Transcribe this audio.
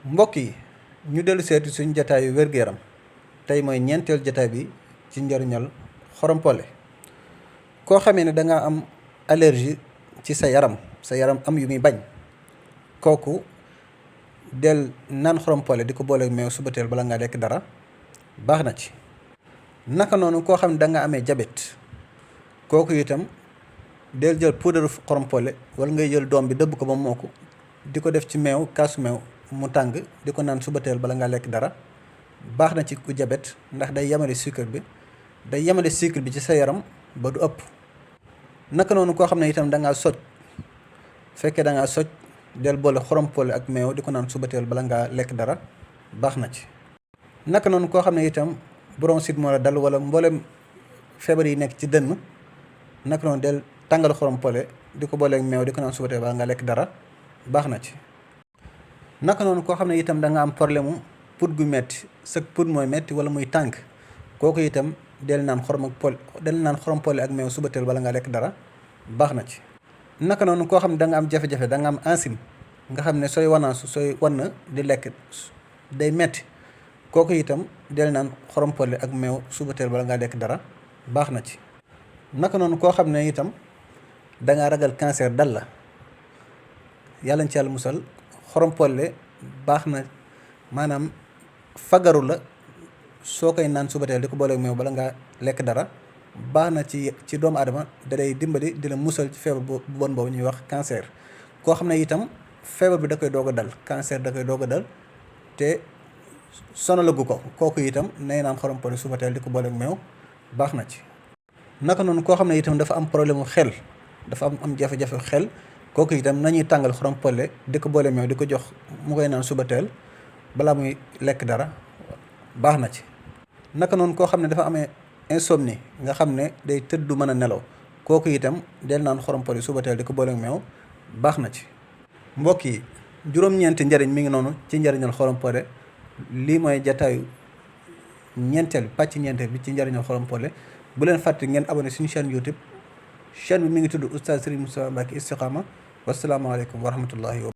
mbokk yi ñu dellu seeti suñu jataayu wér-gu-yaram tey mooy ñeenteel jataay bi ci njariñal xorompole. koo xamee ne danga am allergie ci sa yaram am yu muy bañ, kooku del naan xorompole di ko booleeg meew subateel bala ngaa lekk dara baax na ci. naka noonu koo xam ne danga amee jabet, kooku itam del jël puudaru xorompole wala ngay jël doom bi dëbb ko ba moo ko di ko def ci meew, kaasu meew mu tàng di ko naan subateel bala ngaa lekk dara baax na ci ku jabet, ndax day yemale sucre bi ci sa yaram ba du ëpp. naka noonu koo xam ne itam dangaa soj, fekkee dangaa soj del boole xorompole ak meew di ko naan subateel bala ngaa lekk dara baax na ci. naka noonu koo xam ne itam bronchite moo la dal wala mboolem feebar yi nekk ci dënn, naka noonu del tàngal xorompole di ko booleeg meew di ko naan subateel bala ngaa lekk dara baax na ci. naka noonu koo xam ne itam da nga am problème mu put gu metti, sa put mooy metti wala muy tànk, kooku itam del naan xorompole ak meew subateel bala ngaa lekk dara baax na ci. naka noonu koo xam ne da nga am jafe-jafe, da nga am asthme, nga xam ne sooy wanaasu sooy wann di lekk day metti, kooku itam del naan xorompole ak meew subateel bala ngaa lekk dara baax na ci. naka noonu koo xam ne itam dangaa ragal cancer dal la, yàlla ci yàlla musal, xorompole baax na, maanaam fagaru la. soo koy naan subateel di ko booleeg meew bala ngaa lekk dara baax na ci doomu aadama, da day dimbali di la musal ci feebar bu bon boobu ñuy wax cancer. koo xam ne itam feebar bi da koy doog a dal, cancer da koy doog a dal te sonalagu ko, kooku itam nay naan xorompole subateel di ko booleeg meew baax na ci. naka noonu koo xam ne itam dafa am problème mu xel, dafa am jafe-jafe xel, kooku itam nañuy tàngal xorompole di ko boole meew di ko jox mu koy naan subateel balaa muy lekk dara baax na ci. naka noonu koo xam ne dafa amee insomnie, nga xam ne day tëdd du mën a nelaw, kooku itam del naan xorompole subateel di ko booleeg meew baax na ci. mbokk yi juróom-ñeenti njariñ mi ngi noonu ci njariñal xorompole. lii mooy jataayu pàcc ñeenteel bi ci njariñal xorompole. bu leen fàtte ngeen abonné suñu chaîne YouTube. chaîne bi mi ngi tudd Oustaz Serigne Moustapha Mbacké Istikhama. wasalaamaaleykum wa rahmatullahi wa